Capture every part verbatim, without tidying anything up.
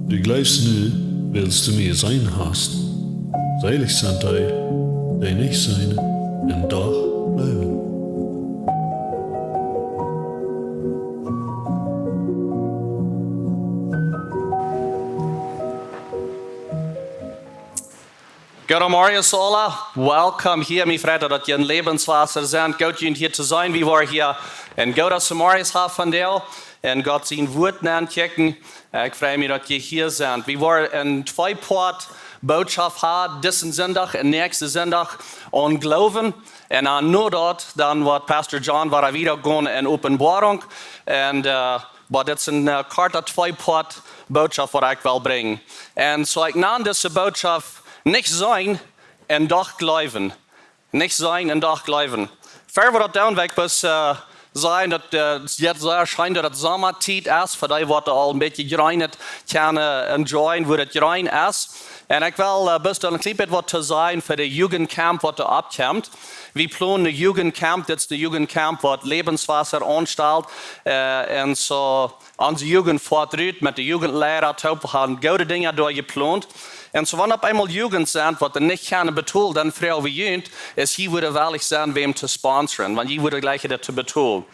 Du jleefst nu, wiels du mie jeseenen hast. Seelich sent dee, dee nich seenen un doch jleewen. Goodemorjes aula. Welcome hia. Mie freit daut jie en Läwenswota sent. Goot junt hia to seenen. Wie woaren hia en goodet Morjes haben vondoag un Gott sien Wuat nenkjikjen. Ekj frei mie daut jie hia sent. Wie woaren en twee Poat Bootschoft haben, disen Sindach un näakjsten Sindach aun Gloowen. Un dan no daut, dan woat Pastor John wada wieda gonen en Openboarunk. Un, äh, oba dit es een, äh, korta twee Poat Bootschoft waut ekj well brinjen. Un soo ekj nan dise Bootschoft nich seenen un doch jleewen. Nich seenen un doch jleewen. Ver wie daut doonen, well ekj bloos, äh, sajen daut, äh, daut es sea scheen daut et Somatiet es, fa dee waut aul een bät jreen kjennen enjoyen, woo et jreen es. Un ekj well, äh, bloos een kjlien bät waut to sajen fa de Jugendcamp waut doa oppkjemt. Wie plonen een Jugendcamp, dit es de Jugendcamp waut Läwenswota aunstalt. Äh, un soo, onse Jugend foat rut met de Jugendleida toop, wie haben goode Dinja doa jeplont. Un soo, wan opp eemol Jugend sent waut doa nich kjennen betolen, dan froag wie junt, es jie wudden wellich sennen wäm to sponsoren, wan jie wudden jleichen daut to betolen.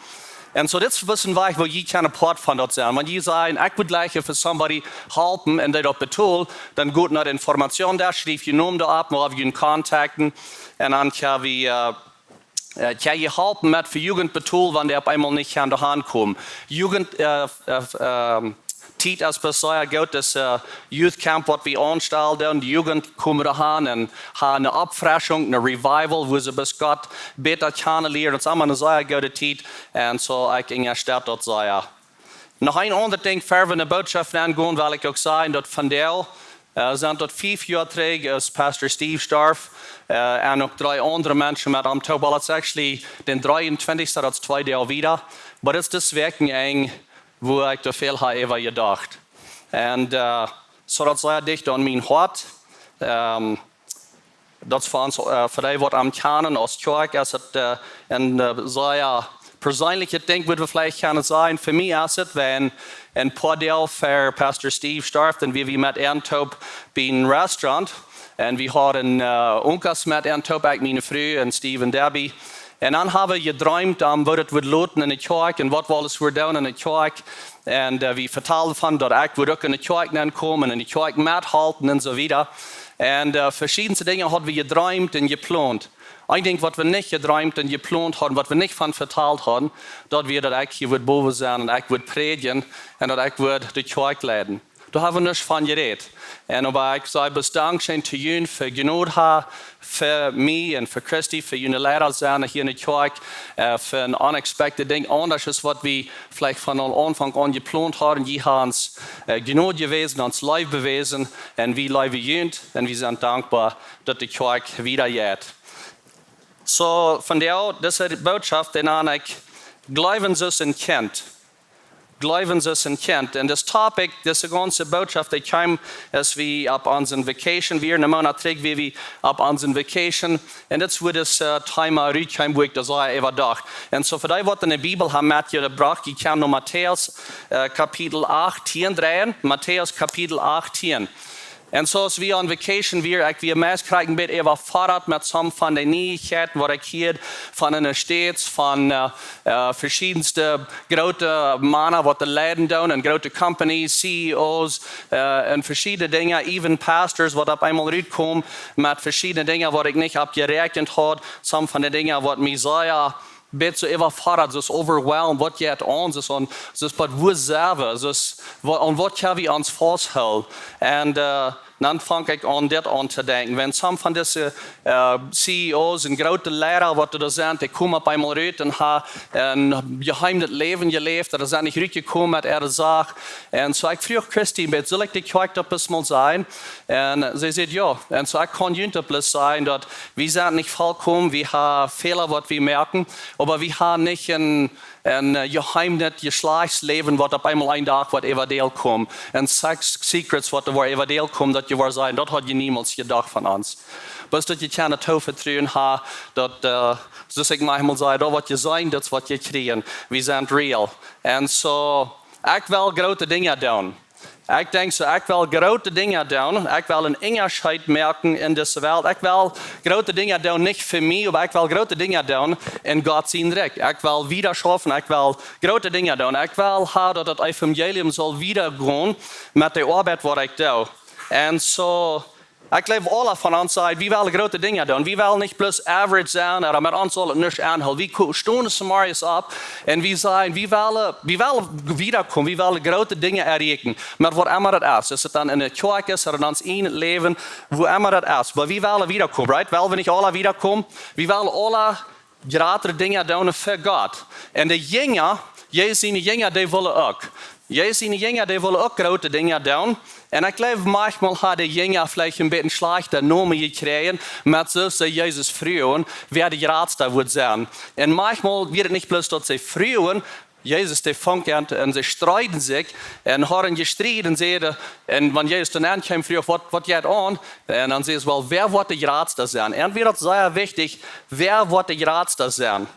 Un soo, dit es een Wajch woo jie kjennen Poat von daut sennen. Wan jie sajen, ekj wudd jleichen fa somebody halpen un dee daut betolen, dan got no de Information doa, schriew jun Nomen doa opp, wie woaren junt contacten. Un dan kjenn wie, äh, äh, kjenn jie halpen met fa Jugend betolen, wan dee opp eemol nich kjennen doa han komen. Jugend, äh, äh, ähm, Tiet es bloos sea goot, daut, äh, Youth Camp waut wie aunstalen, de Jugend komen doa han un haben eene Oppfreschunk, een Revival, woo see bloos Gott bäta kjanen lieren. Daut es aulemol eene sea goode Tiet. Un soo, ekj unjastett daut sea. Noch een aundret Dinkj, ver wie en de Bootschoft nengonen, well ekj uk sajen daut vondoag, äh, sent daut fief Joa trigj, aus Pastor Steve storf, äh, un uk dree aundre Menschen met am toop. Well, daut es actually dän dreeuntwintichsten, daut es twee Doag wieda. Oba daut es dis Wäakjenenj, woo ekj doa väl hab äwa jedocht. Un, äh, soo daut es sea dicht aun mien Hoat. Ähm, daut es fa ons, äh, fa dee waut am kjanen aus Kjoakj, es et, äh, een, äh, sea perseenlichet Dinkj, wudd wie veleicht kjennen sajen. Fa mie es et, wan een poa Doag ver Pastor Steve storf, dan wia wie met an toop bie een Restaurant. Un wie hauden, äh, Unkas met an toop, ekj, miene Fru un Steve un Debbie. Un dan hab wie jedreemt, ähm, woo daut wudd loten en de Kjoakj un waut wie aules wudden doonen en de Kjoakj. Un, äh, wie vetalden von daut ekj wudd uk en de Kjoakj nenkomen, en de Kjoakj methalpen un soo wieda. Un, äh, veschiedenste Dinja haud wie jedreemt un jeplont. Een Dinkj waut wie nich jedreemt un jeplont hauden, waut wie nich von vetalt hauden, daut wia daut ekj hia wudd bowen sennen un ekj wudd prädjen un daut ekj wudd de Kjoakj leiden. Doa hab wie nuscht von jerät. Un oba ekj saj bloos Dankscheen to junt fa Jnod haben, fa mie un fa Christy, fa june Leida sennen hia en de Kjoakj, äh, fa een unexpected Dinkj, aundasch aus waut wie veleicht von Aunfank aun jeplont hauden. Jie haben ons, äh, Jnod jewäsen, ons Leew bewäsen, un wie leewen junt, un wie sent dankboa daut de Kjoakj wieda jeit. Soo, vondoag, dise Bootschoft, dee nan ekj Jleewen soo aus een Kjint. Jleewen soo aus een Kjint. Un dis Topic, dise gaunze Bootschoft, dee kjeem, aus wie opp onse Vacation wieren, een Moonat trigj wia wie opp onse Vacation. Un dit es wua dis, äh, Thema rutkjeem, wua ekj doa sea äwa docht. Un soo fa dee waut en de Bibel haben metjebrocht, jie kjennen no Matäus, äh, Kapitel achtieen dreien. Matäus Kapitel achtieen. Un soo aus wie on vacation wieren, ekj wia meist krakjt een bät äwafodat met some von de Nieichkjeiten waut ekj hieed von en de States, von, äh, äh, veschiedenste groote Mana waut doa leiden doonen, un groote companies, C E Os, äh, un veschiedne Dinja, even pastors waut opp eemol rutkjeemen met veschiedne Dinja waut ekj nich opp jeräakjent haud, some von de Dinja waut mie sea bät soo äwafodat, soo overwhelmed, waut jeit aun, soo aun, soo waut, wua sent wie, soo wa-, aun waut kjenn wie ons fausthoolen? Un, äh, dan funk ekj aun dit aun to denkjen. Wan some von dise, äh, C E Os un groote Leida waut doa sent, dee komen opp eemol rut un haben een jeheemet Läwen jeläft, daut see nich rutjekomen met äare Sach. Un soo ekj fruach Christy, sull ekj de Kjoakj daut bloos mol sajen? Un see säd jo. Un soo ekj kaun junt daut bloos sajen, daut wie sent nich vollkomen, wie haben Fäla waut wie moaken, oba wie haben nich een, een, äh, jeheemet Jeschlajchtsläwen waut opp eemol een Dach woat äwadäl komen. Un Sex Secrets waut doa woat äwadäl komen, daut jie woaren sajen, daut haud jie niemols jedocht von ons. Bloos daut jie kjennen toop Vetruen haben, daut, äh, soo aus ekj mau mol saj, daut waut jie seenen, daut es waut jie kjrieen. Wie sent real. Un soo, ekj well groote Dinja doonen. Ekj denkj soo, ekj well groote Dinja doonen. Ekj well een Unjascheet moaken en dise Welt. Ekj well groote Dinja doonen, nich fa mie, oba ekj well groote Dinja doonen en Gott sien Rikj. Ekj well wieda schaufen, ekj well groote Dinja doonen. Ekj well ha daut daut Evangelium saul wieda gonen met de Oabeit waut ekj doo. En soo, ekj jleew, aule von ons sajen, wie wellen groote Dinja doonen. Wie wellen nich bloos average sennen, oba met ons saul et nuscht aunhoolen. Wie ko-, stonen zemorjes opp un wie sajen, wie wellen, wie wellen wieda komen, wie wellen groote Dinja erreichen. Met waut emma daut es. Es et dan en de Kjoakj, es et en ons ieejnet Läwen, wua emma daut es. Oba wie wellen wieda komen, right? Wellen wie nich aule wieda komen? Wie wellen aule jratre Dinja doonen fa Gott. Un de Jinja, Jesus siene Jinja, dee wullen uk. Jesus siene Jinja, dee wullen uk groote Dinja doonen. Un ekj jleew, maunchmol hauden de Jinja veleicht een bät schlajchten Nomen jekjräajen, met soo aus see Jesus fruagen, wäa de jratsta wudd sennen. Un maunchmol wia et nich bloos daut see fruagen, Jesus, dee funk aun un see streeden sikj un hauden jestrieet un säden, un wan Jesus dan aunkjeem, fruach: "Waut, waut jeit aun?" Un dan säden see: "Well, wäa woat de jratsta sennen?" Un wia daut sea wichtich, wäa woat de jratsta sennen?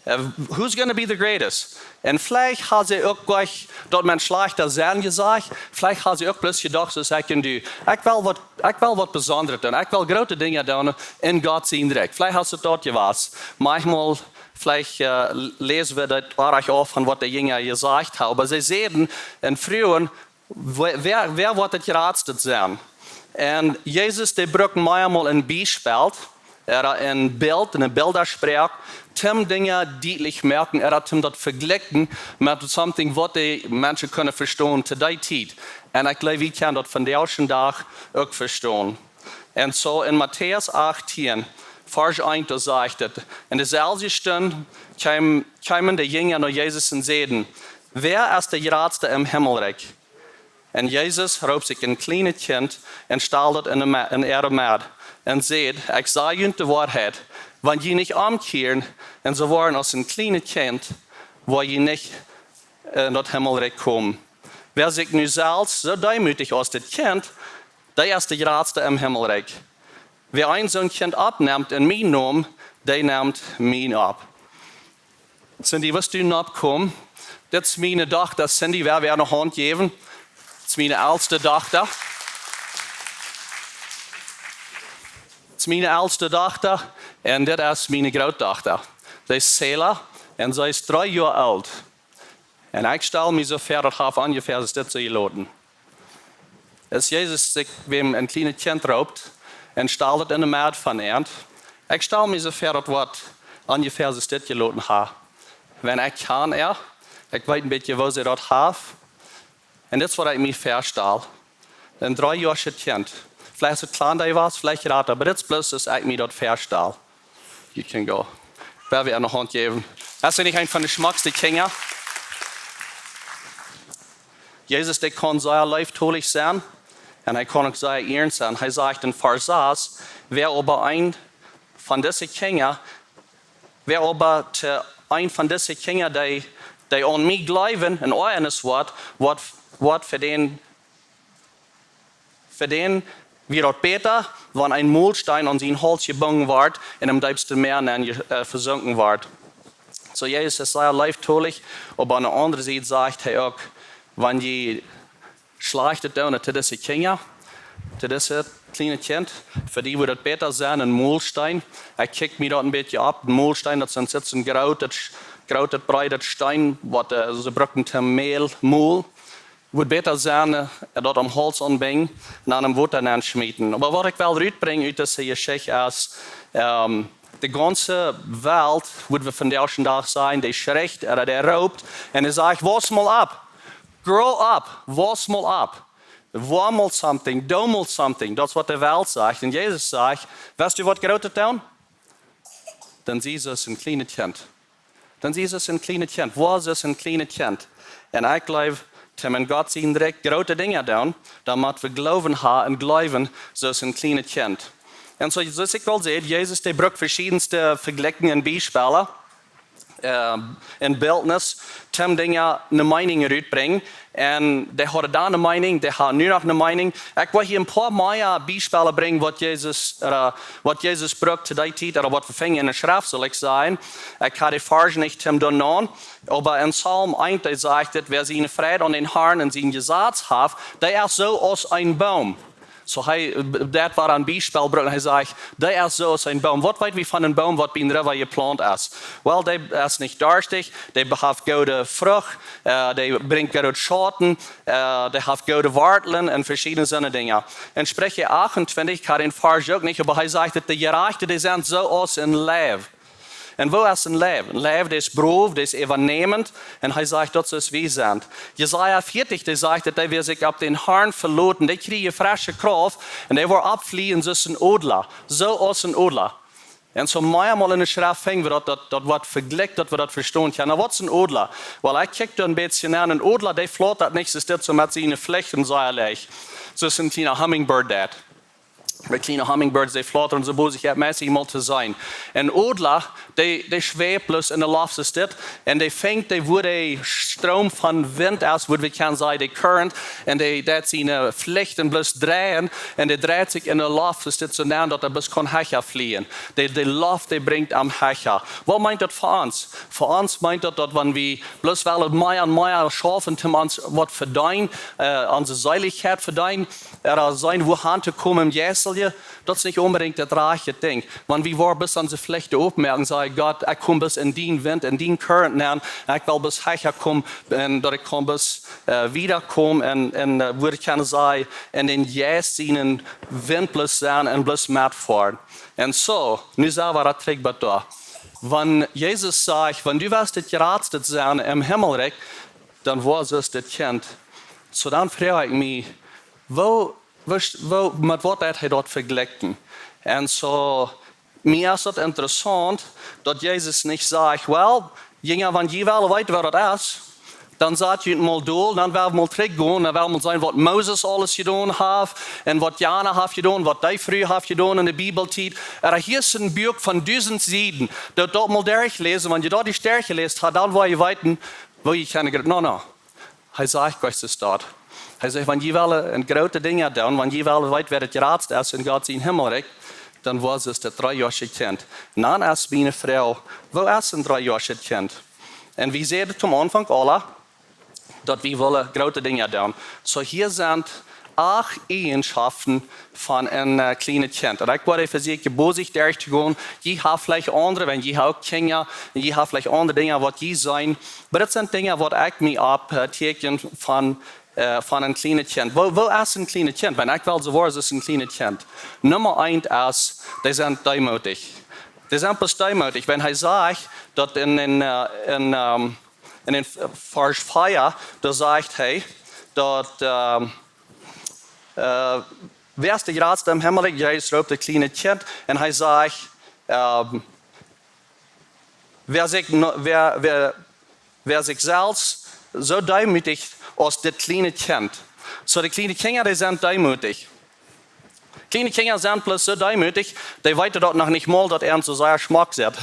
Uh, who's gonna be the greatest? Un veleicht hauden see uk nich daut Mensch schlajchta sennen jesajcht, veleicht hauden see uk bloos jedocht, soo aus ekj un du: "Ekj well waut, ekj well waut Besondret doonen, ekj well groote Dinja doonen en Gott sien Rikj." Veleicht hauden see daut jewast. Maunchmol, veleicht, uh, läsen wie daut oajch auf von waut de Jinja jesajcht hauden. Oba see säden un fruagen: "Wäa, wäa, wäa woat daut jratsta sennen?" Un Jesus, dee brukt meamol een Biespel, ooda een Bilt, eene Bildasproak, toom Dinja dietlich moaken, ooda toom daut vejlikjen met something waut de Menschen kunnen vestonen to dee Tiet. Un ekj jleew, wie kjennen daut vondoag dän Dach uk vestonen. Un soo en Matäus achtieen, Varsch eent, doa sajcht et: "En deeselwje Stund kjeem-, kjeemen de Jinja no Jesus un säden: 'Wäa es de jratsta em Himmelrikj?'" Un Jesus roopt sikj een kjlienet Kjint un stald daut en de Me-, en äare Med un säd: "Ekj saj junt de Woarheit, wan jie nich omkjieren un soo woaren aus een kjlienet Kjint, woa jie nich en daut Himmelrikj komen. Wäa sikj nu selfst soo deemootich aus dit Kjint, dee es de jratsta em Himmelrikj. Wäa een soon Kjint oppnemt en mienen Nomen, dee nemt mie opp." Cindy, wurscht du nopp komen? Dit es miene Dochta Cindy, well wie äa eene Haunt jäwen. Dit es miene elste Dochta. Dit es miene elste Dochta un dit es miene Grootdochta. See es Sela un see es dree Joa oolt. Un ekj stal mie soo väa, daut haft onjefäa soo dit soo jeloten. Aus Jesus sikj wäm een kjlienet Kjint roopt un stalt et en de Med von an, ekj stal mie soo väa, daut woat onjefäa soo dit jeloten haben. Wan ekj kjan äa, ekj weet een bät, woo see daut haft. Un dit es waut ekj mie väastal. Een dreejoaschet Kjint. Veleicht es et kjlien, dee wia, veleicht jrata, oba dit es bloos, aus ekj mie daut väastal. You can go. Well wie äa eene Haunt jäwen? Es see nich eent von de schmockste Kjinja? Jesus, dee kaun sea leeftolich sennen un hee kaun uk sea iernst sennen. Hee sajcht en Varsch sas: "Wäa oba een von dise Kjinja, wäa oba to een von dise Kjinja, dee, dee aun mie jleewen, een Oajanis woat, woat, woat fa dän, fa dän wia daut bäta, wan een Molsteen aun sien Hauls jebungen woat un em deepsten Mäa nenn je-, äh, vesunken woat." Soo, Jesus es sea leeftolich, oba aun de aundre Sied sajcht hee uk: "Wan jie Schlajchtet doonen to dise Kjinja, to dit kjliene Kjint, fa dee wudd et bäta sennen een Molsteen." Ekj kjikj mie daut een bät opp. Een Molsteen, daut sent, daut sent groote, groote breede Steena, waut, äh, see brucken toom Mäl molen. Wudd bäta sennen, äh, daut aum Hauls aunbinjen un dan em Wota nenschmieten. Oba waut ekj well rutbrinjen ut dise Jeschicht es, ähm, de gaunze Welt, wudd wie vondoag dän Dach sajen, dee schricht, ooda dee roopt, un dee sajcht: "Wauss mol opp! Grow up! Wauss mol opp! Woa mol something! Do mol something!" Daut es waut de Welt sajcht. Un Jesus sajcht: "Wurscht du waut Grootet doonen? Dan sie soo aus een kjlienet Kjint. Dan sie soo aus een kjlienet Kjint. Woa soo aus een kjlienet Kjint." Un ekj jleew, toom en Gott sien Rikj groote Dinja doonen, dan mott wie Gloowen haben un jleewen soo aus een kjlienet Kjint. Un soo, soo aus ekj aul säd, Jesus, dee brukt veschiedenste Vejlikjungen un Biespels. äh, en Wildnis, toom Dinja ne Meinung rutbrinjen. Un dee hauden dan ne Meinung, dee hauden nu noch ne Meinung. Ekj well hia een poa mea Biespels brinjen, waut Jesus, äh, waut Jesus brukt to dee Tiet, ooda waut wie finjen enne Schreft, saul ekj sajen. Ekj hab de Varsch nich toom doa naun, oba en Psalm eent, dee sajcht et: "Wäa siene Freid aun dän Harn un sien Jesaz haft, dee es soo aus een Boom." Soo hee, daut wia een Biespel, un hee sajcht, dee es soo aus een Boom. Waut weet wie von een Boom, waut bie een River jeplaunt es? Well, dee es nich dorschtich, dee haft goode Frucht, äh, dee brinjt goode Schauten, äh, dee haft goode Wortlen un veschiedne soone Dinja. En Spricha achtuntwintich, ekj hab dän Varsch uk nich, oba hee sajcht, daut de Jerajchte, dee sent soo aus een Leew. Un woo es een Leew? Een Leew, dee es brow, dee es äwanämend. Un hee sajcht, daut es wie sent. Jesaja vieetich, dee sajcht, daut dee, wäa sikj opp dän Harn veloten, dee kjricht fresche Krauft un dee woat oppfleejen soo aus een Odla. Soo aus een Odla. Un soo meamol enne Schreft finj wie daut, daut, daut woat vejlikjt, daut wie daut vestonen kjennen. Na, waut es een Odla? Well, ekj kjikj doa een bät no. Een Odla, dee flaut daut nich, soo es dit soo met siene Flichten soo leicht. Soo aus een kjliena hummingbird daut. Bie kjliene hummingbirds, dee flautren soo bosich, jie haben meist eemol jeseenen. Een Odla, dee, dee schwäft bloos enne Loft, soo es dit. Un dee finjt, dee, wua de Stroom von Wint es, wudd wie kjennen sajen, de current. Un dee, daut siene Flichten bloos dreien. Un dee dreit sikj enne Loft, soo es dit, soo nenn, daut hee bloos kaun hecha fleejen. De, de Loft, dee brinjt am hecha. Waut meent daut fa ons? Fa ons meent daut, daut wan wie bloos wellen mea un mea schaufen, om ons waut vedeenen, äh, onse Seelichkjeit vedeenen, ooda seenen, wua han to komen em Jeistelje, daut es nich onbedinjt daut rajchte Dinkj. Wan wie woaren bloos onse Flichten opmoaken, sajen: "Gott, ekj kom bloos en dän Wint, en dän current nenn, ekj well bloos hecha komen, un daut ekj kaun bloos, äh, wieda komen un, un, äh, wudd ekj kjennen sajen, en dän Jeist sienen Wint bloos sennen un bloos metfoaren." Un soo, nu sent wie trigj bie doa. Wan Jesus sajcht: "Wan du west daut jratste sennen em Himmelrikj, dan woa soo aus dit Kjint." Soo dan froag ekj mie, woo, woo, woo, met waut haft hee daut vejlikjt? Un soo, mie es daut interessaunt, daut Jesus nich sajcht: "Well, Jinja, wan jie wellen weeten, woo daut es, dan sat junt mol dol, dan woa wie mol trigj gonen, dan woa wie mol seenen, waut Moses aules jedonen haft, un waut Jana haft jedonen, waut dee Fru haft jedonen en de Bibeltiet." Ooda: "Hia es een Buak von dusent Sieden, daut, daut mol derchläsen, wan jie daut ieescht derchjeläst haben, dan woa jie weeten, woo jie kjennen gr-," no, no. Hee sajcht, Gott es daut. Hee sajcht: "Wan jie wellen groote Dinja doonen, wan jie wellen weeten, wäa daut jratste es en Gott sien Himmelrikj, dan woa soo aus dit dreejoasche Kjint." Un dan es miene Froag: Woo es een dreejoaschet Kjint? Un wie säden aum Aunfank aul, daut wie wellen groote Dinja doonen. Soo, hia sent acht Eajenschaften von een, äh, kjlienet Kjint. Un ekj woa vesäkjen, bosich derchtogonen. Jie haben veleicht aundre, wan jie haben uk Kjinja, un jie haben veleicht aundre Dinja, waut jie seenen. Oba daut sent Dinja, waut ekj mie opptieekjen von, äh, von een kjlienet Kjint. Woo, woo es een kjlienet Kjint? Wan ekj well soo woaren aus een kjlienet Kjint. Numma eent es, dee sent deemootich. Dee sent bloos deemootich. Wan hee sajcht, daut en, en, äh, en, ähm, en dän Varsch vea, doa sajcht hee, daut, ähm, äh, wäa es de jratste em Himmelrikj? Jesus roopt daut kjliene Kjint un hee sajcht, ähm, wäa sikj no-, wäa, wäa, wäa sikj selfst soo deemootich aus dit kjliene Kjint. Soo, de kjliene Kjinja, dee sent deemootich. Kjliene Kjinja sent bloos soo deemootich, dee weeten daut noch nich mol, daut eent soo sea schmock sitt.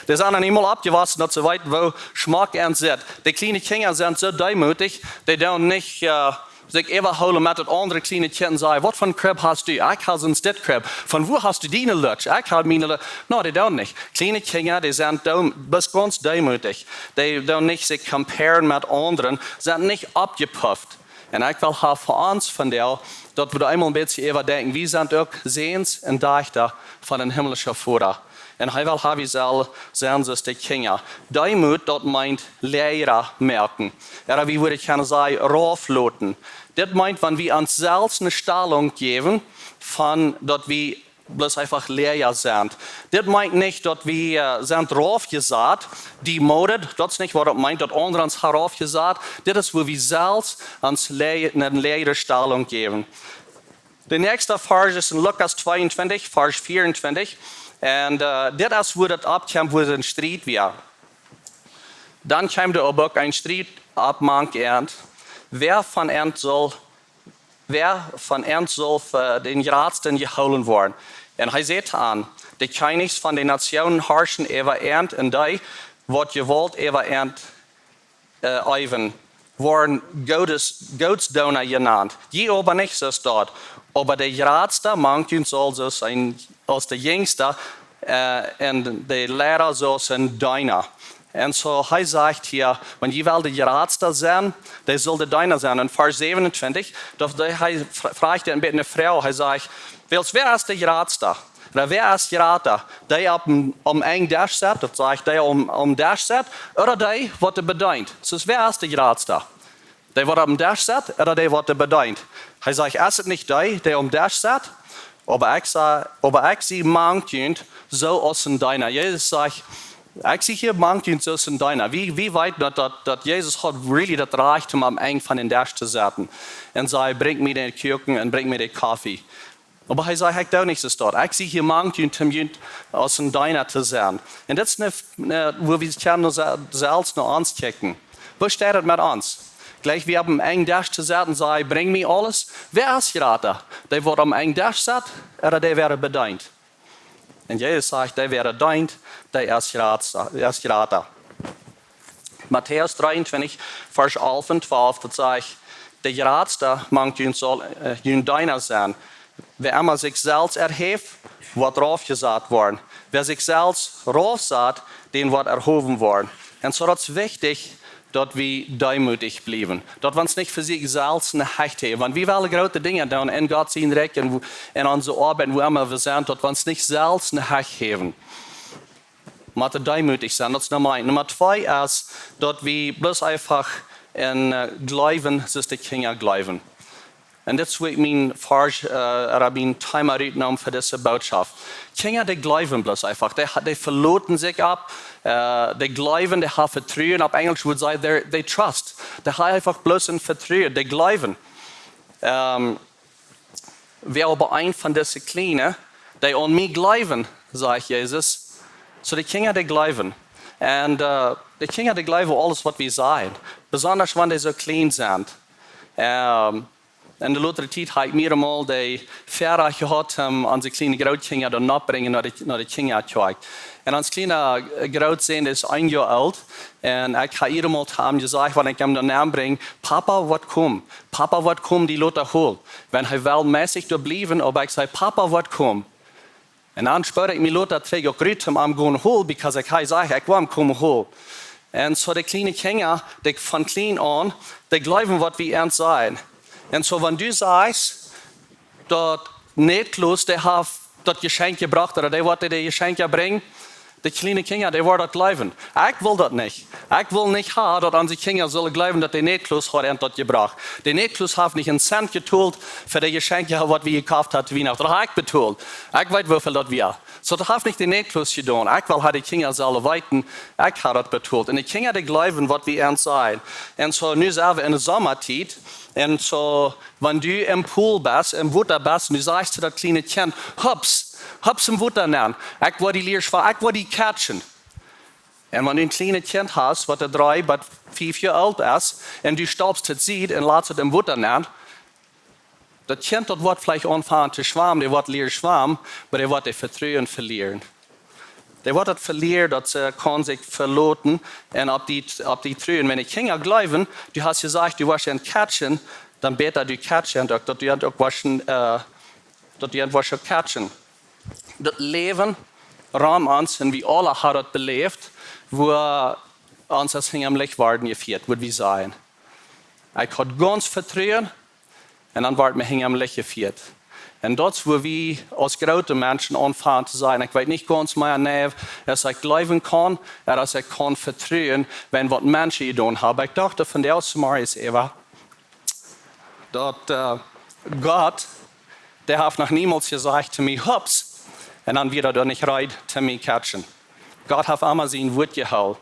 Dee sent noch nich mol oppjewossen, daut see weeten, woo schmock eent sitt. De kjliene Kjinja sent soo deemootich, dee doonen nich, äh, sikj äwahoolen met daut aundre kjliene Kjint un sajen: "Waut fa een Crib hast du? Ekj hab soon dit Crib. Von wua hast du diene Lutsch? Ekj hab miene Lutsch." No, dee doonen nich. Kjliene Kjinja, dee sent dee-, bloos gaunz deemootich. Dee doonen nich sikj comparen met aundre, sent nich oppjepufft. Un ekj well ha fa ons vondoag, daut wie doa eemol een bät äwa denkjen. Wie sent uk Säns un Dajchta von een himlischen Voda. Un hee well ha, wie sellen sennen soo aus de Kjinja. Deemoot, daut meent leeja moaken. Ooda wie wudden kjennen sajen, raufloten. Dit meent, wan wie ons selfst eene Stalunk jäwen, von daut wie bloos eefach leeja sent. Dit meent nich, daut wie, äh, sent raufjesat, demoted, daut es nich, waut daut meent, daut aundre ons haben raufjesat. Dit es, wua wie selfst ons lea-, eene leeja Stalunk jäwen. De näakjste Varsch es en Lukas tweeuntwintich, Varsch vieeuntwintich. Un, äh, dit es, wua daut oppkjeem, wua een Striet wia. Dan kjeem doa oba uk een Striet opp mank an, wäa von an sull wäa von an sull fa dän jratsten jehoolen woaren. Un hee säd an: "De Kjennichs von de Natsjoonen horchen äwa an, un dee, waut Jewault äwa an, äh, eewen, woaren Goodes, Gootsdoona jenant. Jie oba nich soo aus daut. Oba de jratsta mank junt saul soo sennen aus de jinjsta, äh, un de Liera soo aus een Deena. Un soo, hee sajcht hia, wan jie well de jratsta sennen, dee saul de Deena sennen. En Varsch säwenuntwintich, daut hee, hee fra-, frajcht een bät eene Froag. Hee sajcht: "Wiels, wäa es de jratsta? Ooda wäa es jrata? Dee opp een, aum Enj Desch sett," daut sajcht, dee aum, aum Desch sett, ooda dee, waut dee bedeent? Soo, wäa es de jratsta? Dee, waut aum Desch sett, ooda dee, waut dee bedeent? Hee sajcht: "Es et nich dee, dee aum Desch sett? Oba ekj sie, oba ekj sie mank junt soo aus een Deena." Jesus sajcht: "Ekj sie hia mank junt soo aus een Deena." Wie, wie weeten daut, daut, daut Jesus haud really daut Rajcht, om aum Enj von dän Desch to setten un säd: "Brinjt mie dän Kuaken un brinjt mie dän Koffie." Oba hee säd: "Ekj doo nich soo aus daut. Ekj sie hia mank junt, om junt aus een Deena to sennen." Un daut es eene, eene, wua wie kjennen no se-, selfst no ons kjikjen. Woo steit et met ons? Jlikj wie opp een Enj Desch to setten, säd: "Brinj mie aules." Wäa es jrata? Dee, waut aum Enj Desch sett, ooda dee, waut bedeent? Un Jesus sajcht: "Dee, waut deent, dee es jrata, es jrata." Matäus dreeuntwintich, Varsch alf un twalf, daut sajcht: "De jratsta mank junt saul, äh, jun Deena sennen. Wäa emma sikj selfst erhäft, woat raufjesat woaren. Wäa sikj selfst raufsat, dän woat erhowen woaren." Un soo, daut es wichtich, daut wie deemootich bliewen. Daut wie ons nich fa sikj selfst en Hecht häwen. Wan wie wellen groote Dinja doonen en Gott sien Rikj un wua-, en onse Oabeit, wua emma wie sent, daut wie ons nich selfst en Hecht häwen. Motten deemootich sennen, daut es Numma eent. Numma twee es, daut wie bloos eefach en, äh, jleewen, soo aus de Kjinja jleewen. Un dit es, wua ekj mien Varsch, äh, ooda mien Thema rutneem fa dise Botschaft. Kjinja, dee jleewen bloos eefach. Dee, dee veloten sikj opp, äh, dee jleewen, dee haben Vetruen. Opp Enjlisch wudd sajen, they, they trust. Dee haben eefach bloos een Vetruen. Dee jleewen. Ähm, wäa oba eent von dise Kjliene, dee aun mie jleewen, sajcht Jesus. Soo, de Kjinja, dee jleewen. Un, äh, de Kjinja, dee jleewen aules, waut wie sajen. Besonda, wan dee soo kjlien sent. Ähm, en de latste Tiet hab ekj mieremol de Väarajcht jehaut, om onse kjliene Grootkjinja dan nobrinjen no de, no de Kjinjakjoakj. Un ons kjliena, äh, Grootsän es een Joa oolt. Un ekj hab mieremol to am jesajcht, wan ekj am dan nenbrinj: "Papa woat komen. Papa woat komen, die lota holen." Wan hee well meist doa bliewen, oba ekj saj: "Papa woat komen." Un dan spuad ekj mie lota trigj uk rut, om am gonen holen, because ekj, hee säd: "Ekj woa am komen holen." Un soo de kjliene Kjinja, dee von kjlien aun, dee jleewen, waut wie an sajen. Un soo, wan du sajchst, daut Nikolaus, dee haft daut Jeschenkj jebrocht, ooda dee, waut dee de Jeschenkja brinjt, de kjliene Kjinja, dee woaren daut jleewen. Ekj well daut nich. Ekj well nich haben, daut onse Kjinja sullen jleewen, daut de Nikolaus haft an daut jebrocht. De Nikolaus haft nich een Cent jetolt fa de Jeschenkja, waut wie jekoft haben to Wienachten. Daut hab ekj betolt. Ekj weet, woo väl daut wia. Soo, daut haft nich de Nikolaus jedonen. Ekj well, daut de Kjinja sellen weeten, ekj hab daut betolt. Un de Kjinja, dee jleewen, waut wie an sajen. Un soo, nu sent wie en de Somatiet. Un soo, wan du em Pool best, em Wota best, un du sajchst to daut kjliene Kjint: "Hups, hups em Wota nenn. Ekj woa die lieren schwammen, ekj woa die catchen." Un wan du een kjlienet Kjint hast, waut dree bat fief Joa oolt es, un du stalpst et Sied un latst et em Wota nenn, daut Kjint, daut woat veleicht aunfangen to schwammen, dee woat lieren schwammen, oba dee woat daut Vetruen velieren. Dee woat daut velieren, daut see kaun sikj veloten un opp die, opp die truen. Wan de Kjinja jleewen, du hast jesajcht, du woascht an catchen, dan bäta du catchen, daut, daut du an uk woascht, äh, daut du an woascht catchen. Daut Läwen rom ons, un wie aule haben daut beläft, wua ons aus hinjam Licht worden jefieet, wudd wie sajen. Ekj haud gaunz Vetruen, un dan wort mie hinjam Licht jefieet. Un daut es, wua wie aus groote Menschen aunfangen to sajen: "Ekj weet nich gaunz mea, nä, aus ekj jleewen kaun, ooda aus ekj kaun vetruen, wan waut Menschen jedonen haben." Ekj docht doa vondoag zemorjes äwa, daut, äh, Gott, dee haft noch niemols jesajcht to mie: "Hups," un dan wia hee doa nich reed to mie catchen. Gott haft emma sien Wuat jehoolen.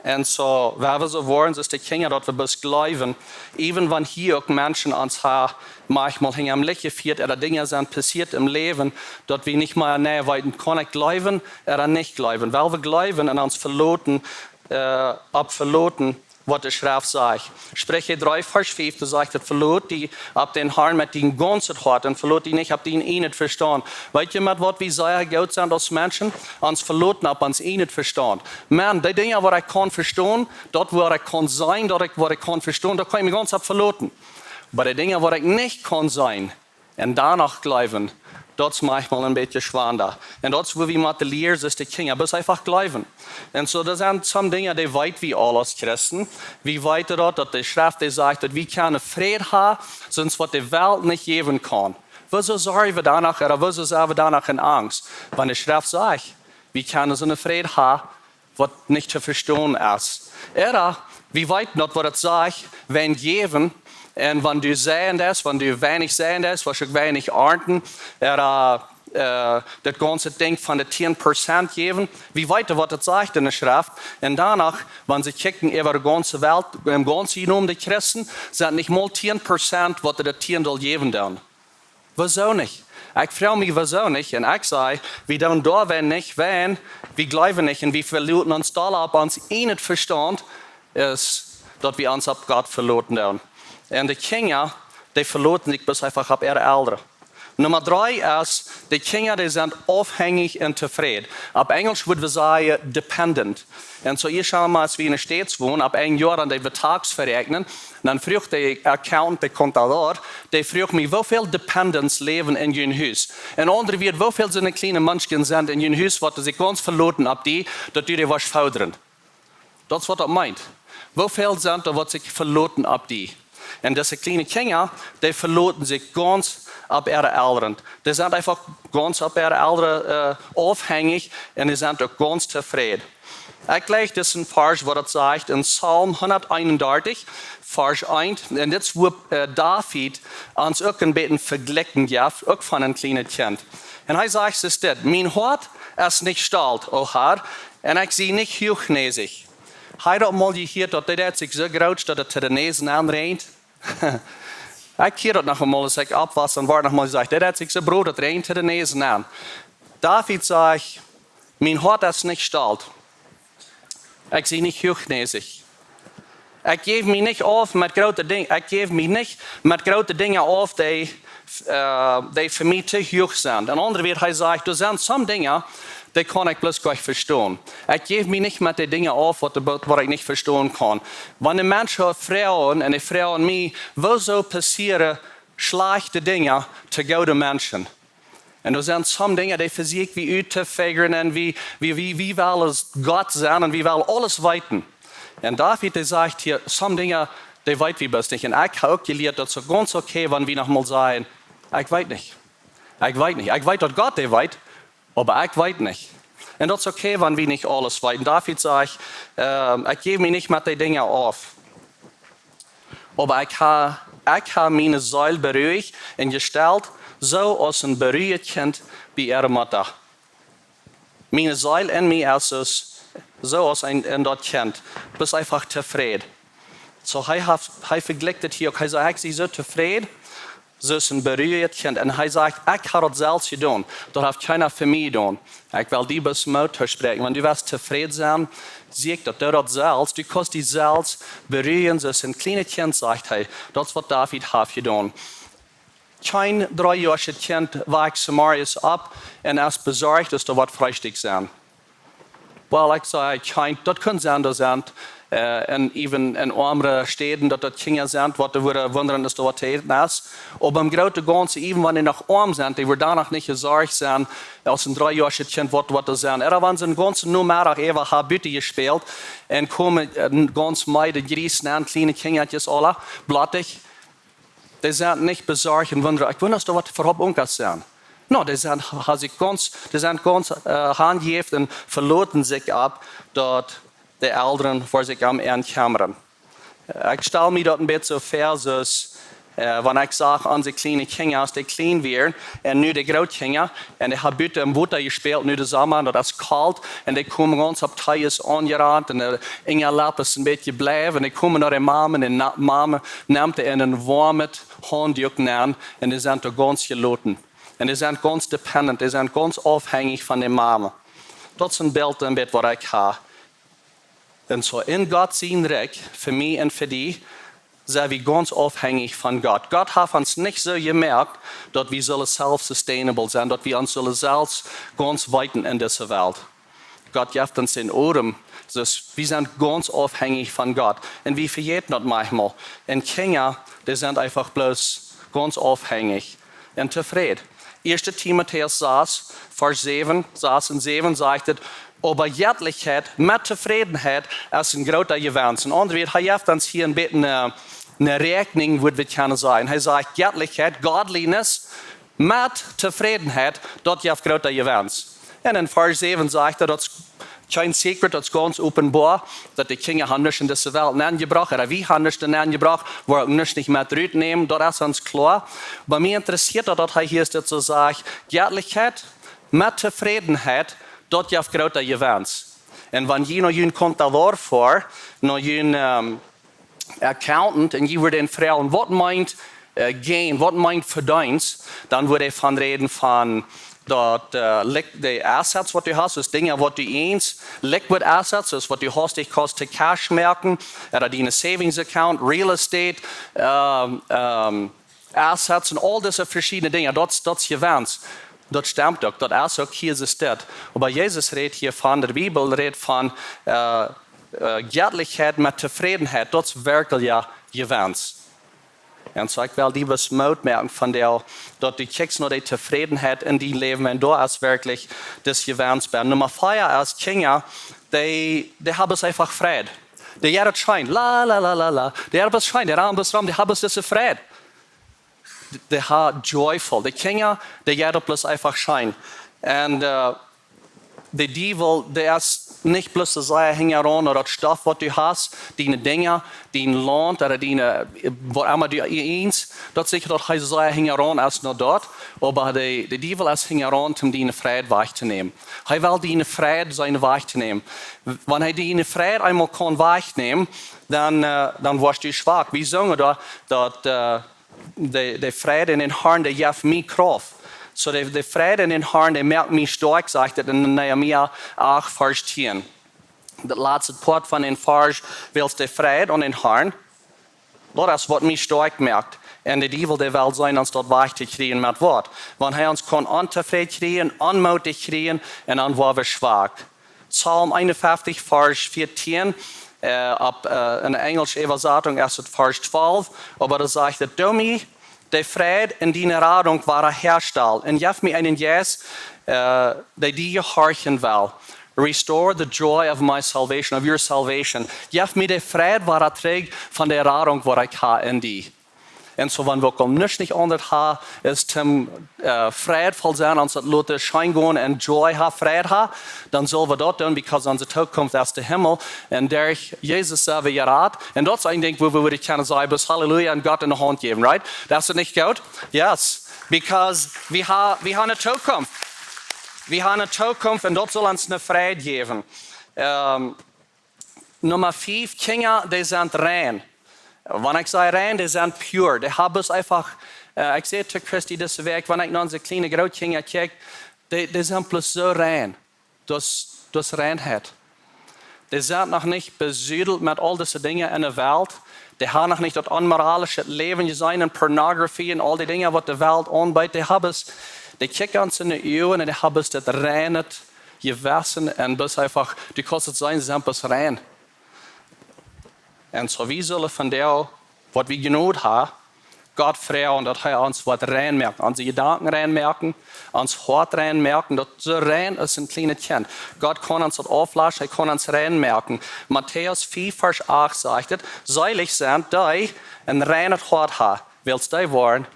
Un soo, wan wie soo woaren, soo aus de Kjinja, daut wie bloos jleewen, even wan hia uk Menschen ons haben, maunchmol hinjam Licht jefieet, ooda Dinja sent passieet em Läwen, daut wie nich mea nä weeten, kaun ekj jleewen ooda nich jleewen. Wan wie jleewen un ons veloten, äh, opp veloten, waut de Schreft sajcht. Spricha dree Varsch fief, doa sajcht et: "Veloot die opp dän Harn met dien gaunzet Hoat un veloot die nich opp dien ieejnet Vestaunt." Weet jie, met waut wie sea goot sent aus Menschen? Ons veloten opp ons ieejnet Vestaunt. Maun, dee Dinja, waut ekj kaun vestonen, daut, waut ekj kaun seenen, daut ekj, waut ekj kaun vestonen, daut kaun ekj mie gaunz opp veloten. Oba dee Dinja, waut ekj nich kaun seenen un doano jleewen, daut es maunchmol een bät schwanda. Un daut es, wua wie met de Liera sent, de Kjinja, bloos eefach jleewen. Un soo, doa sent some Dinja, dee weet wie aul aus Christen. Wie weeten daut, daut de Schreft, dee sajcht, daut wie kjennen Fräd haben, soo aus waut de Welt nich jäwen kaun. Wuarom sent wie doano, ooda wuarom sent wie doano en Angst? Wan de Schreft sajcht, wie kjennen soon Fräd haben, waut nich to vestonen es. Ooda, wie weeten daut, waut et sajcht, wan jäwen, un wan du seien deist, wan du weinich seien deist, woascht du uk weinich arnten, ooda, äh, daut gaunze Dinkj von de tieen Prozent jäwen. Wie weeten, waut et sajcht en de Schreft. Un doano, wan see kjikjen äwa de gaunze Welt, em gaunzen jenomen de Christen, sent nich mol tieen Prozent, waut de tieen doll jäwen doonen. Wuarom nich? Ekj froag mie, wuarom nich? Un ekj saj, wie doonen doawäajen nich, wiels wie jleewen nich un wie veloten ons doll opp ons ieejnet Vestaunt, es daut wie ons opp Gott veloten doonen. Un de Kjinja, dee veloten sikj bloos eefach opp äare Elren. Numma dree es, de Kjinja, dee sent aufhenjich un tofräd. Opp Enjlisch wudd wie sajen dependent. Un soo, hia schaun wie mol, aus wie en de States wonen, opp een Joa aun de Betax veräakjnen, dan fruach de Accountant, de Contador, dee fruach mie, woo väl Dependents läwen en jun Hus? En aundre Wieed, woo väl soone kjliene Menschkjes sent en jun Hus, waut sikj gaunz veloten opp die, daut du dee woascht foddren? Daut es, waut daut meent. Woo väl sent doa, waut sikj veloten opp die? Un dise kjliene Kjinja, dee veloten sikj gaunz opp äare Elren. Dee sent eefach gaunz opp äare Elren, äh, aufhenjich un dee sent uk gaunz tofräd. Ekj läs hia een Varsch, waut et sajcht en Psalm hundat eenundartich, Varsch eent. Un dit es, wua, äh, David ons uk een bät vejlikjen jeft, uk von een kjlienet Kjint. Un hee sajcht, es dit: "Mien Hoat es nich stolt, o Herr, un ekj sie nich huachnäsich." Hab jie daut mol jehieet, daut dee deit sikj soo groot, daut et to de Näs aunräajent? Ekj hieed daut noch eemol, aus ekj oppwos, dan wort noch mol jesajcht, dee deit sikj soo groot, daut räajent to de Näs aun. David sajcht: "Mien Hoat es nich stolt. Ekj sie nich huachnäsich. Ekj jäw mie nich auf met groote Dinj-, ekj jäw mie nich met groote Dinja auf, dee, äh, dee fa mie too huach sent." En aundre Wieed, hee sajcht, doa sent some Dinja, dee kaun ekj bloos goanich vestonen. Ekj jäw mie nich met dee Dinja auf, waut, waut ekj nich vestonen kaun. Wan de Menschen froagen, un dee froagen mie, wuarom passieren schlajchte Dinja to goode Menschen? Un doa sent some Dinja, dee vesieekj wie uttofigren un wie, wie, wie, wie wellen Gott sennen un wie wellen aules weeten. Un David, dee sajcht hia, some Dinja, dee weet wie bloos nich. Un ekj hab uk jelieet, daut es gaunz okay, wan wie noch mol sajen, ekj weet nich. Ekj weet nich. Ekj weet, daut Gott dee weet, oba ekj weet nich. Un daut es okay, wan wie nich aules weeten. David sajcht, ähm, ekj jäw mie nich met dee Dinja auf. Oba ekj hab, ekj hab miene Seel beruhigt un jestalt, soo aus een beruhjet Kjint bie äare Mutta. Miene Seel en mie es soo, soo aus een, en daut Kjint. Best eefach tofräd. Soo, hee haft, hee vejlikjt et hia uk. Hee sajcht, ekj sie soo tofräd, soo aus een beruhjet Kjint. Un hee sajcht, ekj hab daut selfst jedonen. Daut haft kjeena fa mie jedonen. Ekj well die bloos Moot toospräakjen. Wan du west tofräd sennen, see ekj daut, doo daut selfst. Du kaust die selfst beruhigen, soo aus een kjlienet Kjint, sajcht hee. Daut es, waut David haft jedonen. Kjeen dreejoaschet Kjint woakt zemorjes opp un es besorcht, daut doa woat Freestikj sennen. Well, ekj saj, kjeen, daut kaun sennen, doa sent, äh, un even en oamre Städen, daut doa Kjinja sent, waut doa wudden wundren, daut doa waut to äten es. Oba em grooten gaunzen, even wan dee noch oam sent, dee wudden doa noch nich besorcht sennen, aus een dreejoaschet Kjint, waut, waut doa sent. Ooda wan see een gaunzen Nomeddach äwa haben buten jespält un komen, äh, gaunz meed, de Jries, kjliene Kjinja, aula blottich. Dee sent nich besorcht un wundren, ekj wunda, aus doa waut fa Unkas sent. No, dee sent, haben sikj gaunz, dee sent gaunz, äh, hanjejäft un veloten sikj opp, daut de Elren fa sikj om an kjemmren. Ekj stal mie daut een bät soo väa, soo aus, äh, wan ekj sach onse kjliene Kjinja, aus dee kjlien wieren, un nu de Grootkjinja, un dee haben buten em Wota jespält, nu de Somma, un daut es kolt, un dee komen gaunz opp Tees aunjerant, un de Enjalapp es een bät bleich, un dee komen no de Mame, un de Na-, Mame nemt an een woamet Haunduak nenn, un dee sent doa gaunz jeloten. Un dee sent gaunz dependent, dee sent gaunz aufhenjich von de Mame. Daut es een Bilt, een bät, waut ekj hab. Un soo en Gott sien Rikj, fa mie un fa die, sent wie gaunz aufhenjich von Gott. Gott haft ons nich soo jemoakt, daut wie sellen self-sustainable sennen, daut wie ons sellen selfst gaunz weeten en dise Welt. Gott jeft ons dän Odem, soo wie sent gaunz aufhenjich von Gott. Un wie vejäten daut maunchmol. Un Kjinja, dee sent eefach bloos gaunz aufhenjich un tofräd. Ieeschte Timotäus sas, Varsch säwen, sas un säwen sajcht et: "Oba Jettlichkjeit met Tofrädenheit es een groota Jewenst." En aundre Wieed, hee jeft ons hia een bät eene, eene Räakjnunk, wudd wie kjennen sajen. Hee sajcht: "Jettlichkjeit, godliness, met Tofrädenheit, daut jeft groota Jewenst." Un en Varsch säwen sajcht et, daut es kjeen secret, daut es gaunz openboa, daut de Kjinja haben nuscht en dise Welt nenjebrocht, ooda wie haben nuscht nenjebrocht, woa ekj nuscht nich met rut nämen, daut es ons kloa. Oba mie interessieet daut, daut hee hia dit soo sajcht: "Jettlichkjeit met Tofrädenheit, daut jeft groota Jewenst." Un wan jie no jun Contador foaren, no jun, ehm, accountant, un jie wudden froagen: "Waut meent, eh, gain, waut meent Vedeenst?", dan wudd hee von räden von daut, eh, lik-, de assets waut du hast, dus Dinja waut du eenst, liquid assets, dus waut du hast, dee kaust to cash moaken, ooda diene savings account, real estate, ehm, ehm, assets un aul dise veschiedne Dinja, daut, daut es Jewenst. Daut stemt uk, daut es uk hia soo steit. Oba Jesus rät hia von, de Bibel rät von, eh, eh, Jettlichkjeit met Tofrädenheit, daut es werkjlich, jo, Jewenst. Un soo ekj well die bloos Moot moaken von daut, daut du kjikjst no de Tofrädenheit en dien Läwen, un daut es werkjlich daut Jewenst. Numma vea es, Kjinja, dee, dee haben eefach Freid. Dee jeit daut scheen, la, la, la, la, la. Dee haben daut scheen, dee rannen bloos rom, dee haben dise Freid. Dee haben joyful. De Kjinja, dee jeit daut bloos eefach scheen. Un, eh, de Diewel, dee es nich bloos soo sea hinjaraun no daut Stoff waut du hast, diene Dinja, dien Launt, ooda diene, eh, waut emma du eenst, daut es nich daut hee soo sea hinjaraun es no daut, oba de, de Diewel es hinjaraun om diene Freid wajchtonämen. Hee well diene Freid sennen wajchtonämen. Wan hee diene Freid eemol kaun wajchnämen, dan, eh, dan woascht du schwak. Wie sungen doa, daut, eh, de, de Freid en dän Harn, dee jeft mie Krauft. Soo de, de Freid en dän Harn, dee moakt mie stoakj, sajcht et en Nehemia acht, Varsch tieen. Daut latste Poat von dän Varsch: "Wiels de Freid aun dän Harn, daut es waut mie stoakj moakt." Un de Diewel, dee well seenen ons daut wajch to kjrieen met waut. Wan hee ons kaun ontofräd kjrieen, onmootich kjrieen, un dan woa wie schwak. Psalm eenunfeftich, Varsch vieetieen, eh, opp, eh, en de enjelsche Äwasatunk es et Varsch twalf, oba doa sajcht et: "Doo mie de Freid en diene Radunk wada häastalen, un jeff mie eenen Jeist, eh, dee die jehorchen well. Restore the joy of my salvation, of your salvation." Jeff mie de Freid wada trigj von de Radunk waut ekj ha en die. Un soo, wan wie uk nuscht nich aundasch haben, es toom, eh, freidvoll sennen, ons daut loten scheen gonen un joy haben, Freid haben, dan sell wie daut doonen, because onse Tookunft es de Himmel. Un derch Jesus sent wie jerat. Un daut es een Dinkj, wua wie wudden kjennen sajen, bloos Halleluja un Gott ne Haunt jäwen, right? Daut es nich goot? Yes. Because wie ha-, wie haben ne Tookunft. Wie haben ne Tookunft un daut saul ons ne Freid jäwen. Ehm, Numma fief, Kjinja, dee sent rein. Wan ekj saj rein, dee sent pure. Dee haben eefach, eh, ekj säd to Christy dise Wäakj, wan ekj no onse kjliene Grootkjinja kjikj, dee, dee sent bloos soo rein. Daut, daut es Reinheit. Dee sent noch nich besudelt met aul dise Dinja en de Welt. Dee haben noch nich daut onmoralische Läwen jeseenen un Pornografie un aul dee Dinja waut de Welt aunbieet. Dee haben, dee kjikjen ons en de Uagen un dee haben daut reine Jewessen un bloos eefach, du kaust et seenen, sent bloos rein. Un soo wie sellen von doa, waut wie jenoten haben, Gott froagen, daut hee ons woat rein moaken, onse Jedanken rein moaken, ons Hoat rein moaken, daut soo rein es aus een kjlienet Kjint. Gott kaun ons daut aufwauschen, hee kaun ons rein moaken. Matäus fief, Varsch acht sajcht et: "Seelich sent dee, dee een reinet Hoat haben, wiels dee woaren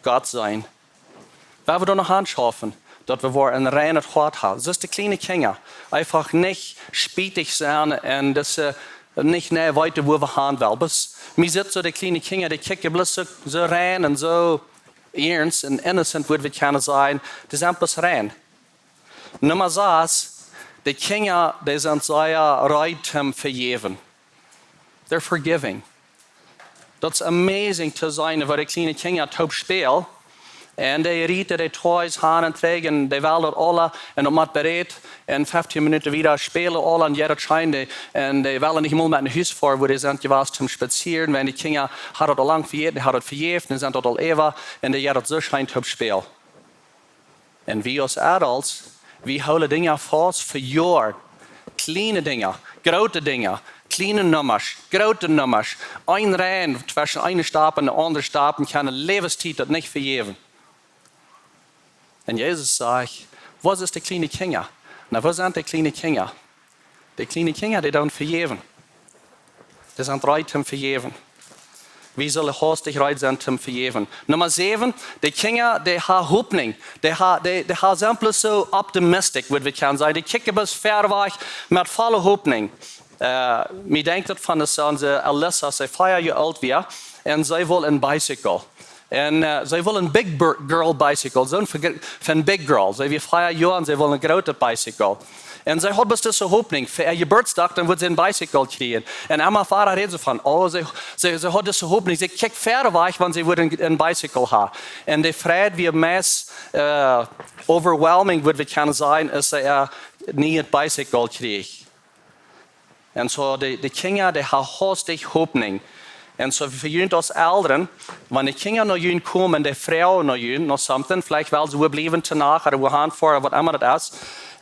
Gott seenen." Wie wellen doa noch aun schaufen, daut wie woaren een reinet Hoat haben. Soo aus de kjliene Kjinja. Eefach nich spietich sennen un daut see nich mea weeten, wua wie han wellen. Bloos, mie sitt soo de kjliene Kjinja, dee kjikjen bloos soo, soo rein un soo earnst un innocent, wudden wie kjennen sajen. Dee sent bloos rein. Numma sas, de Kjinja, dee sent sea reed toom vejäwen. They're forgiving. Daut es amazing to seenen, woo de kjliene Kjinja toop spälen. Un dee rieten dee toys han un trigj un dee wellen daut aula un daut mott berät. Un feftieen Minuten wieda spälen aula un jie daut schient, un dee wellen nich mol met no Hus foaren, wua dee sent jewast toom spazieren, wiels de Kjinja hauden daut aul lang vejäten, dee hauden daut vejäft un sent daut aul äwa, un dee, jo, daut soo schient toom Späl. Un wie aus adults, wie hoolen Dinja faust fa Joaren. Kjliene Dinja, groote Dinja, kjliene Nummasch, groote Nummasch. Een Rhein tweschen eene Stap un de aundre Stap un kjennen Läwenstiet daut nich vejäwen. Un Jesus sajcht: "Wua es de kjliene Kjinja?" Na, wua sent de kjliene Kjinja? De kjliene Kjinja, dee doonen vejäwen. Dee sent reed toom vejäwen. Wie sellen haustich reed sennen toom vejäwen. Numma säwen, de Kjinja, dee haben Hopninj. Dee ha-, dee, dee ha-, sent bloos soo optimistisch, waut wie kjennen sajen. Dee kjikjen bloos wiet wajch met volle Hopninj. Äh, mie denkjt daut von de Sän, see, Alyssa, see fia Joa oolt wia, un see wull een Bicycle. Un, äh, see wull een Big Bir-, Girl Bicycle, soon fa, fa Big Girl. See wia fia Joa un see wull een grootet Bicycle. Un see haud bloos dise Hopninj, fa äa Jeburtsdach, dan wudd see een Bicycle kjrieen. Un emma wada räd see von, oh, see, see, see haud dise Hopninj, see kjikjt wiet wajch, wan see wudd een, een Bicycle haben. Un de Freid wia meist, äh, overwhelming, waut wie kjennen sajen, aus see, äh, een Bicycle kjrieech. Un soo de, de Kjinja, dee haben haustich Hopninj. Un soo fa junt aus Elren, wan de Kjinja no junt komen, dee froagen no junt, no something, veleicht wellen see wua bliewen de Nacht, ooda wua han foaren, ooda waut emma daut es.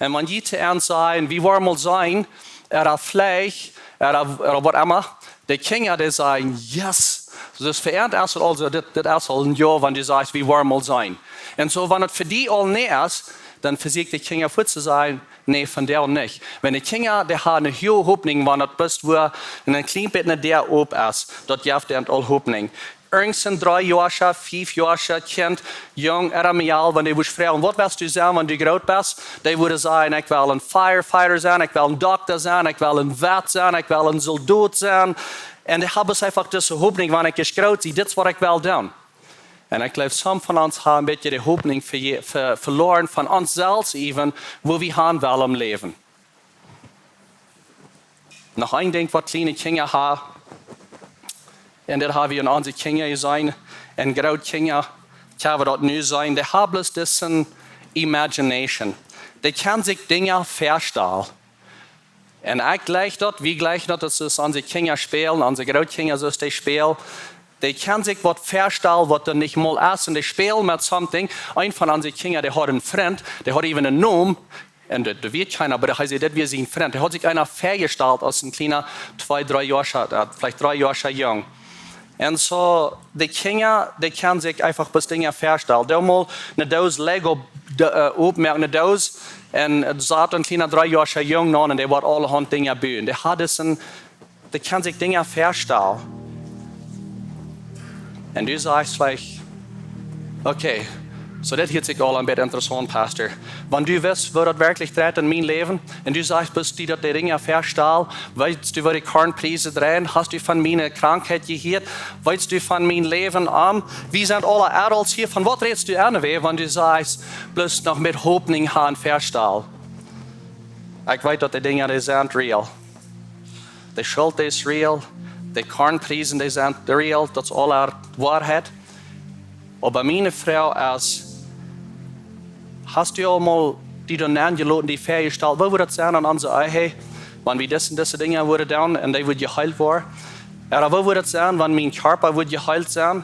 Un wan jie to an sajen: "Wie woaren mol seenen," ooda veleicht, ooda, ooda waut emma, de Kjinja, dee sajen: "Yes." Soo, daut fa an es aul soo, dit, dit es aul een Jo, wan du sajchst: "Wie woaren mol seenen." Un soo, wan et fa die aul nä es, dan vesieekj de Kjinja fuaz to sajen: "Nä, vondoag nich." Wan de Kjinja, dee haben eene huage Hopninj, wan et bloos wua een kjlien bät ne Däa op es, daut jeft an aul Hopninj. Irjent een dree Joa, fief Joa Kjint, Jung ooda Mejal, wan dee wudd froagen: "Waut west du sennen, wan du groot best?" Dee wudden sajen: "Ekj well een firefighter sennen, ekj well een Dokta sennen, ekj well een Wett sennen, ekj well een Soldot sennen." Un dee haben eefach dise Hopninj, wan ekj ieescht groot sie, dit es waut ekj well doonen. Un ekj jleew, some von ons haben een bät de Hopninj ve-, ve-, veloaren von ons selfst even, wua wie han wellen em Läwen. Noch een Dinkj, waut kjliene Kjinja haben, un daut haben wie en onse Kjinja jeseenen, un Grootkjinja, kjenn wie daut nu seenen, dee haben bloos dise imagination. Dee kjennen sikj Dinja väastalen. Un ekj jleich daut, wie jleichen daut, daut see onse Kjinja spälen, onse Grootkjinja, soo aus dee spälen. Dee kjennen sikj waut väastalen, waut doa nich mol es. Un dee spälen met something. Een von onse Kjinja, dee haud een Frint, dee haud even een Nomen. Un daut, daut wia kjeena, oba hee säd, daut wia sien Frint. Hee haud sikj eena väajestalt aus een kjliena, twee, dree Joa, äh, veleicht dree Joa Jung. Un soo, de Kjinja, dee kjennen sikj eefach bloos Dinja väastalen. Doo mol ne Doos Lego, de, äh, opmoaken, ne Doos, un et saut een kjliena dree Joa Jung nenn un dee wull aulahaunt Dinja buen. Dee haud dise, dee kaun sikj Dinja väastalen. Un du sajchst veleicht: "Okay, soo dit hieet sikj aul een bät interessaunt, Pastor. Wan du wist, woo daut werkjlich dreit en mien Läwen, un du sajchst, bloos die daut de Dinja väastalen, weetst du, woo de Kornpriesen dreien? Hast du von miene Krankheit jehieet? Weetst du von mien Läwen aun? Wie sent aule adults hia, von waut rätst du anyway, wan du sajchst, bloos noch met Hopninj haben väastalen?" Ekj weet, daut de Dinja, dee sent real. De Schult es real, de Kornpriesen, dee sent real, daut es aule Woarheit. Oba miene Froag es: Hast du aul mol die doa nenjeloten, die väajestalt, woo wudd daut sennen aun onse Ehe, wan wie dise un dise Dinja wudden doonen un dee wudd jeheelt woaren? Ooda woo wudd daut sennen, wan mien Kjarpa wudd jeheelt sennen?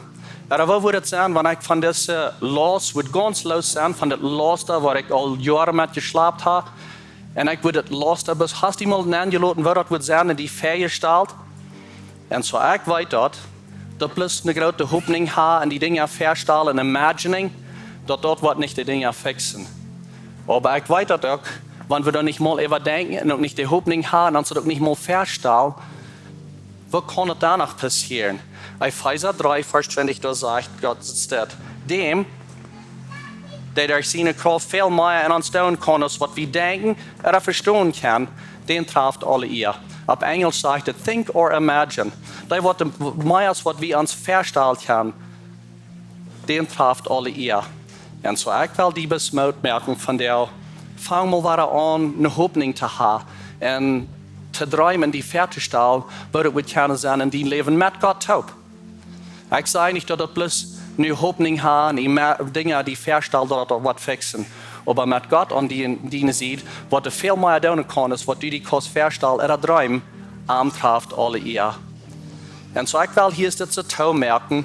Ooda woo wudd daut sennen, wan ekj von dise Laust wudd gaunz loos sennen, von daut Laust, waut ekj aul Joaren met jeschlapt hab? Un ekj wudd daut Laust, hast du mol nenjeloten, woo daut wudd sennen, un die väajestalt? Un soo ekj weet daut, daut bloos ne groote Hopninj haben un die Dinja väastalen un imagining, daut daut woat nich de Dinja fixen. Oba ekj weet daut uk, wan wie doa nich mol äwa denkjen un uk nich de Hopninj haben un ons daut uk nich mol väastalen, waut kaun daut dan noch passieren? Efeesa dree, Varsch twintich, doa sajcht Gott, steit: "Däm, dee derch siene Krauft väl mea en ons doonen kaun, aus waut wie denkjen ooda vestonen kjennen, däm traft aule Iea." Opp Enjlisch sajcht et: "Think or imagine." Dee waut de, mea aus waut wie ons väastalen kjennen, däm traft aule Iea. Un soo ekj well die bloos Moot moaken von dee, fang mol wada aun, ne Hopninj to haben un to dreemen, die väatostalen, woo daut wudd kjennen sennen en dien Läwen met Gott toop. Ekj saj nich, daut daut bloos nu Hopninj haben, Dinja die vestalen, daut daut woat fixen. Oba met Gott aun diene Sied, waut väl mea doonen kaun aus waut du die kaust vestalen, ooda dreemen, am traft aule Ea. Un soo ekj well hia dit soo toomoaken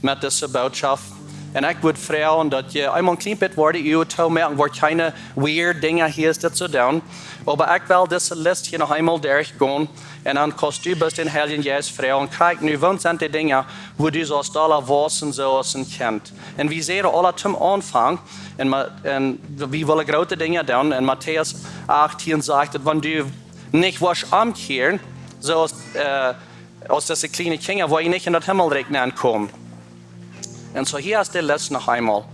met dise Bootschoft. Un ekj wudd froagen daut jie eemol een kjlien bät woaren de Uagen toomoaken, woat kjeene weird Dinja hia dit soo doonen. Oba ekj well dise List hia noch eemol derchgonen. Un dan kaust du bloos dän Heiljen Jeist froagen: Krakjt nu, waut sent de Dinja, wua du sust dolla wausen soo aus een Kjint? Un wie säden aula toom Aunfank, un wie wellen groote Dinja doonen. Un Matäus achttieen sajcht daut, wan du nich woascht omkjieren, soo aus dise kjliene Kjinja, woa jie nich en daut Himmelrikj nenkomen. Un soo hia es de List noch eemol.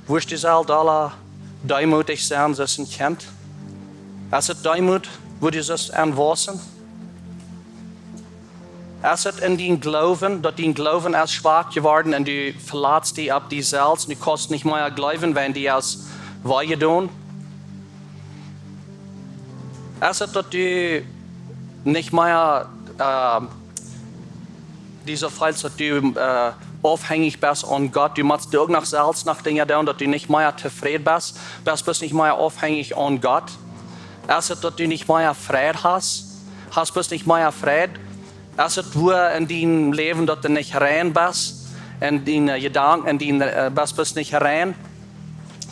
Wurscht du selfst dolla deemootich sennen soo aus een Kjint? Es et Deemoot, wua du sust aun wausen? Es et en dien Gloowen, daut dien Gloowen es schwak jeworden un du veletst die opp die selfst, du kaust nich mea gloowen, wan die es wee jedonen? Es et daut du nich mea die soo feelst daut du aufhenjich best aun Gott, du motst du uk noch selfst noch Dinja doonen, daut du nich mea tofräd best, best, best nich mea aufhenjich aun Gott? Es et daut du nich mea Freid hast? Hast best nich mea Freid? Es et wua en dien Läwen daut du nich rein best, en diene Jedanken, en dien, best, best nich rein?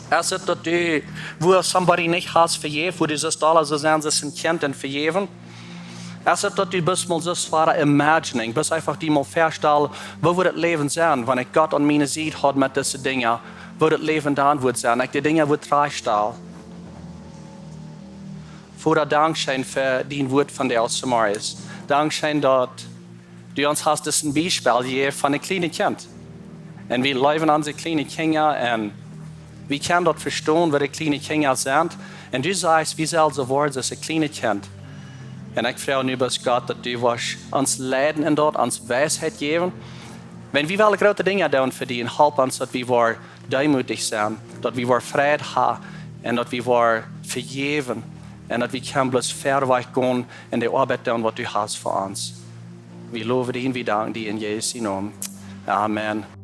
Es et daut du wua somebody nich hast vejäft, wua du sust dolla soo sennen soo aus een Kjint un vejäwen? Es et daut du best mol sust wada imagining, best eefach die mol vestalen, woo wudd daut Läwen sennen, wan ekj Gott aun miene Sied haud met dise Dinja, woo daut Läwen dan wudd sennen, ekj de Dinja wudd trajchtstalen? Voda, dankscheen fa dien Wuat von de Alsemaris. Dankscheen daut du ons hast dit een Biespel jejäft von een kjlienet Kjint. Un wie leewen onse kjliene Kjinja un wie kjennen daut vestonen, woo de kjliene Kjinja sent. Un du sajchst, wie sellen soo woaren soo aus een kjlienet Kjint. Un ekj froag nu bloos, Gott, daut du woascht ons leiden en daut, ons Weisheit jäwen. Wan wie wellen groote Dinja doonen fa die, un help ons daut wie woaren deemootich sennen, daut wie woaren Freid haben un daut wie woaren vejäwen un daut wie kjennen bloos verwoats gonen en de Oabeit doonen waut du hast fa ons. Wie lowen die un wie danken die en Jesu Nomen. Amen.